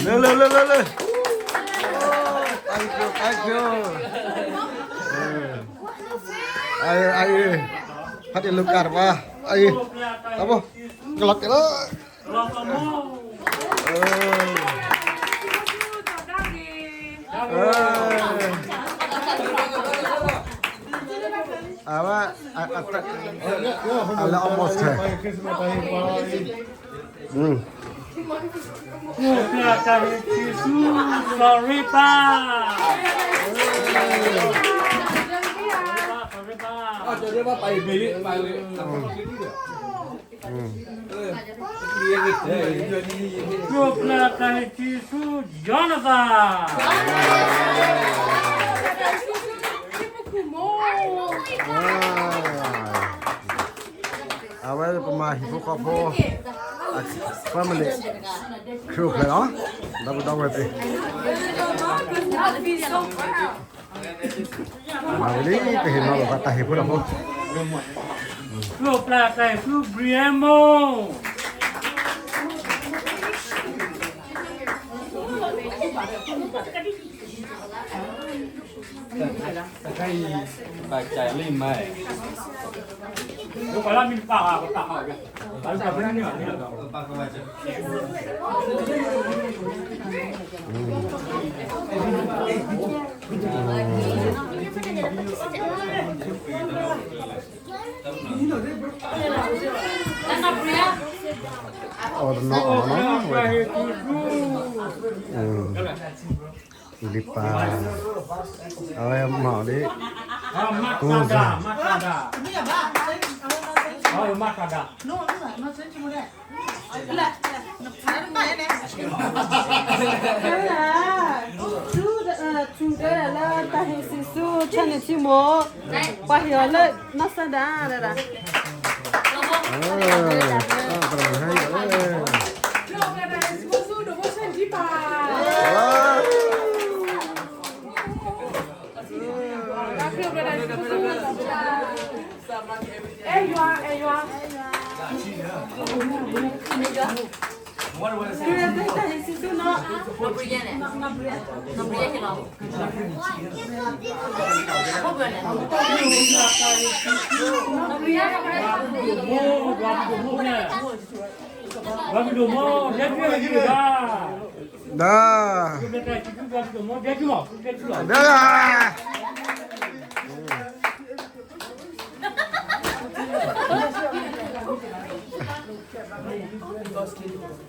လၢ လၢ လၢ လၢ လၢ Thank you, thank you. အံၤ အံၤ ဖးတ့ၢ်လိာ်ကးတပှၤ အံၤ အဘိ ကလီၤတဲာ်လၢ အဝဲ အ အ အလၢ almost ထဲ ကျိၣ်ကျၢၢ်တၢ်ဟ့ၣ်ဆံဆူ sorry ပါ sorry ပါ sorry ပါ ကျိၣ်ကျၢၢ်တၢ်ဟ့ၣ်ဆံဆူ ယီနသၣ် အဝဲပမၤဟံၣ်ဖိဃီဖိ family ခရံာ်အိၣ်ဖျဲၣ်လီၤ ဒီပုၢ်ဒီဝဲၢ်သ့ၣ် မၤဝဲလံ ကဟ့ၣ်နီၤလီၤသးတၢ်ဟ့ၣ်ဖိတၢ်ဖိ ကျိၣ်ကျၢၢ်တၢ်ဟ့ၣ်ဆံဆူ Brian မိၢ် တခါအံၤ ဘၣ်ကၢ်လံမး အီၣ်တနီၤအီၣ်နီၤဝဲ လံပၢ် အဝဲမၤအီၤလံ ကိးဂၤ မၤကဒါ မၤကဒါ ထူတဲလၢတၢ်ဟ့ၣ်ဆံဆူ ဆၢန့ၣ်ထံမိၢ် ပှၤဟ့ၣ်အီၤလၢနီၢ်စဲဒၣ်ဒၣ် ဒၣ် ဒၣ် ကျိၣ်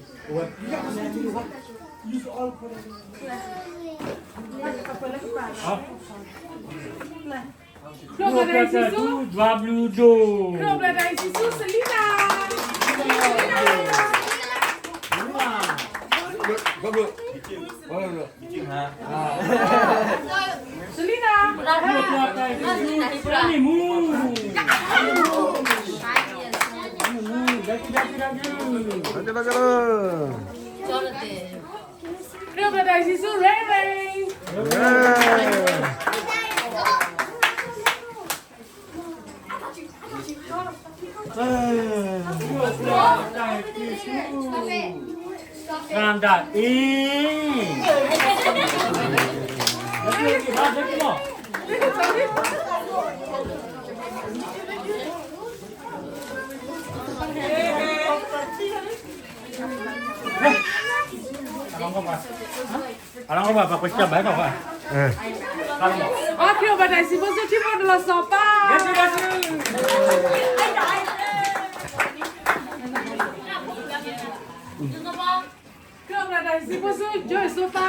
ကျၢၢ်တၢ်ဟ့ၣ်ဆံဆူ ဒွးဘျုးဒိၣ် ကျိၣ်ကျၢၢ်တၢ်ဟ့ၣ်ဆံဆူ Selina Selina ကျိၣ်ကျၢၢ်တၢ်ဟ့ၣ်ဆံဆူ မူ ကျိၣ်ကျၢၢ်တၢ်ဟ့ၣ်ဆံဆူ ရဲရဲ တၢ်ဟ့ၣ်ဆံဆူ သန္တာအ့ အလီၢ်ကဘၣ်ပှၤကွဲးစၢ်ဘၣ်ကီၢ်ဘၣ် အါခရံာ်အိၣ်ဘၣ်တၢ်ဟ့ၣ်ဆံဆူ ဖိစိထံဖိတလီၤစီၤပၤ ခရံာ်အိၣ်ဘၣ်တၢ်ဟ့ၣ်ဆံဆူ ဖိစိ ယိၤစိပၤ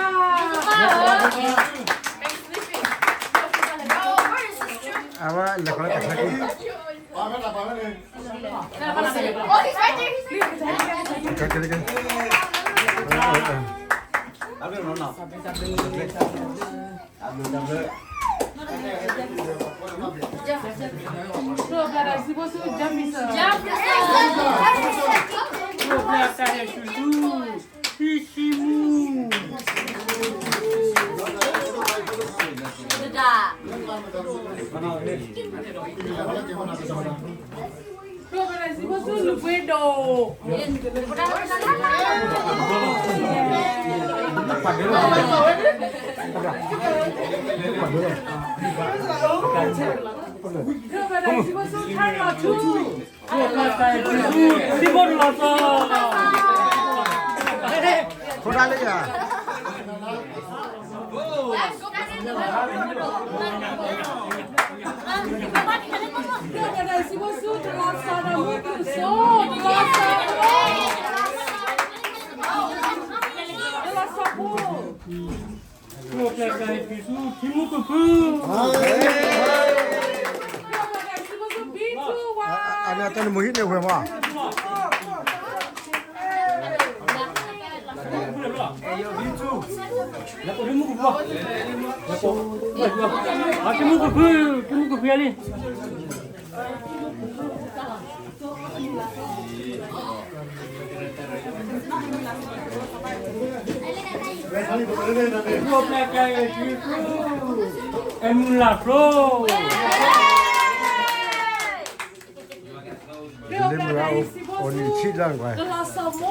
အဝဲလဲၤခီလၢတၢ်ချၢက့ၤ ကျိၣ်ကျၢၢ်တၢ်ဟ့ၣ်ဆံဆူ Jamison ကျိၣ်ကျၢၢ်တၢ်ဟ့ၣ်ဆံဆူ ဟံးဆံမူ ကျိၣ်ကျၢၢ်တၢ်ဟ့ၣ်ဆံဆူ လူၤဘှ့ဒိၣ် ကျိၣ်ကျၢၢ်တၢ်ဟ့ၣ်ဆံဆူ မူ အမ့ၢ်တၢ်နမုၢ်ဟံၣ်န့ၣ်ဝဲမး အဲမုၢ်လၢ်ဖျိ လ့မုၢ်အအိၣ်နံၣ်ဆံလၢ်ကွၢ် အီၣ်နံၣ်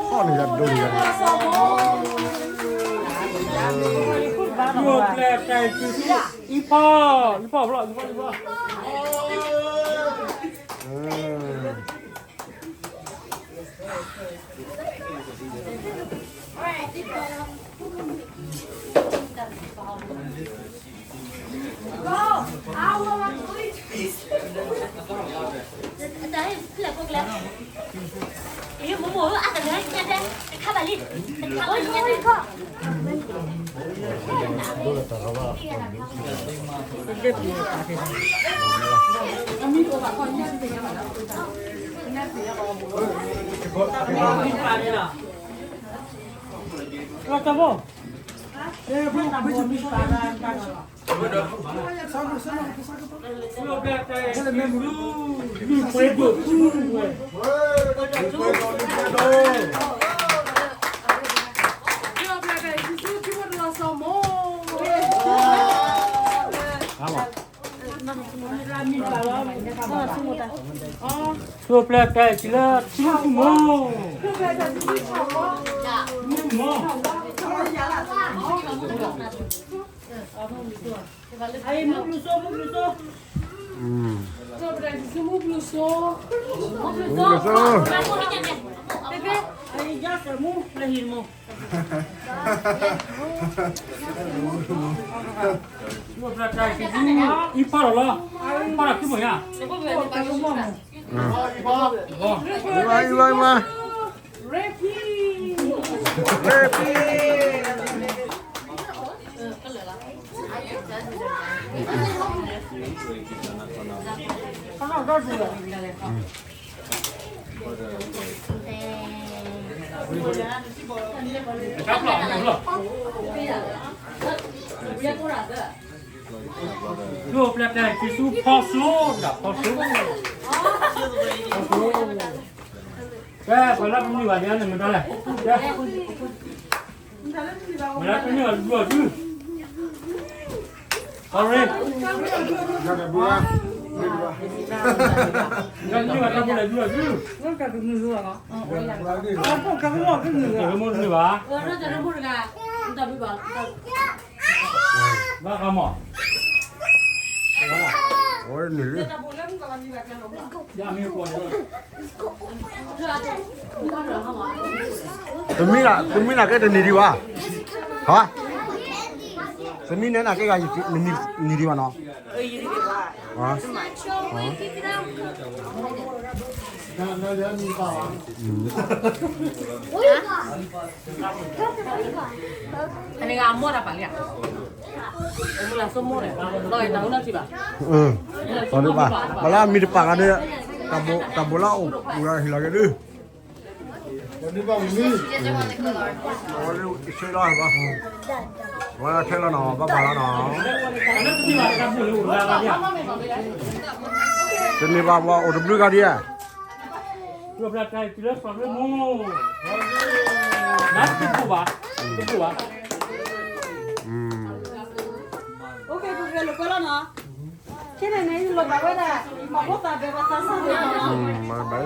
ယၤဒိနံၣ်ယၤ အံဖီ အံဖီဘျီ အံဖီဘျီ ကျိၤပျဲတၢ်အံၤလၢထံမုၢ်ထံမိၢ်, ထံမုၢ်ထံမိၢ်, မုၢ်ဘျုးစိ, မုၢ်ဘျုးစိ, မုၢ်ဘျုးစိ, မုၢ်ဘျုးစိ, မုၢ်ဘျုးစိ, အံၤဖီၣ်လီၤလီၤ, အံၤဖီၣ်လီၤခံမိၢ်ညါ, အံၤဖီၣ်လီၤ, အံၤဖီၣ်လီၤ, အံၤဖီၣ်လီၤ, ကျိၤပျဲတၢ်အံၤ က့ၤဆူဖီစိ, ဖီစိ, ဖီစိ, ကဲ ပှၤလၢတန့ၢ်ဘၣ်န့ၣ် နမ့ၢ်တၢ်လဲၣ်, ကဲ မ့ၢ်လၢတန့ၢ်ဘၣ်ဒုးအီၤဒုး, အရ့, မ့ၢ်လၢတန့ၢ်ဘၣ်တၢ်ဖိလဲၣ်ဒုးအီၤဒုး, တၢ်ဖိတန့ၢ်ဘၣ်, ဘၣ်ဃးမး, အဝဲန့ၣ်လံ တမ့ၢ်, တမ့ၢ်နာ်က့တနံၤဒံးဘၣ်, ဟါ, တမ့ၢ်န့ၣ်နာ်က့ဂၤ နံၤဒံးဘၣ်နီၤ, အန့ၣ်ဂၤအမိၢ်တၢ်ပာ်လံဧါ, အမုၢ်လၢ်စိမိၢ်န့ၣ်, ဒီးတၢ်အိၣ်နီၢ်ထံဘၣ်, ပှၤလၢအမံၤတပာ်ဂၤန့ၣ်, တၢ်ဘိလၢအအိၣ်ပူၤဂၤဟ့ၣ်လီၤက့ၤဒုး, အဝဲလၢဆဲလီၤဘၣ်, ဝဲထဲလီၤနီၤ ဘၣ်ဘၣ်လီၤနီၤ, တန့ၢ်ဘၣ်ပှၤအိၣ်တဘျုးဂၤဒံးဧါ, ကျိၤပျဲတၢ်အံၤ တုၤလၢစီၤရ့မိၢ်, နတဘၣ်, တဘၣ်, ခဲန့ၣ်န့ၣ် ယလိၣ်ဘၣ်ဝဲဒၣ် မၤဖိသၣ်ဘဲဘၣ်သးစၢ်န့ၣ်, မၤဘၣ်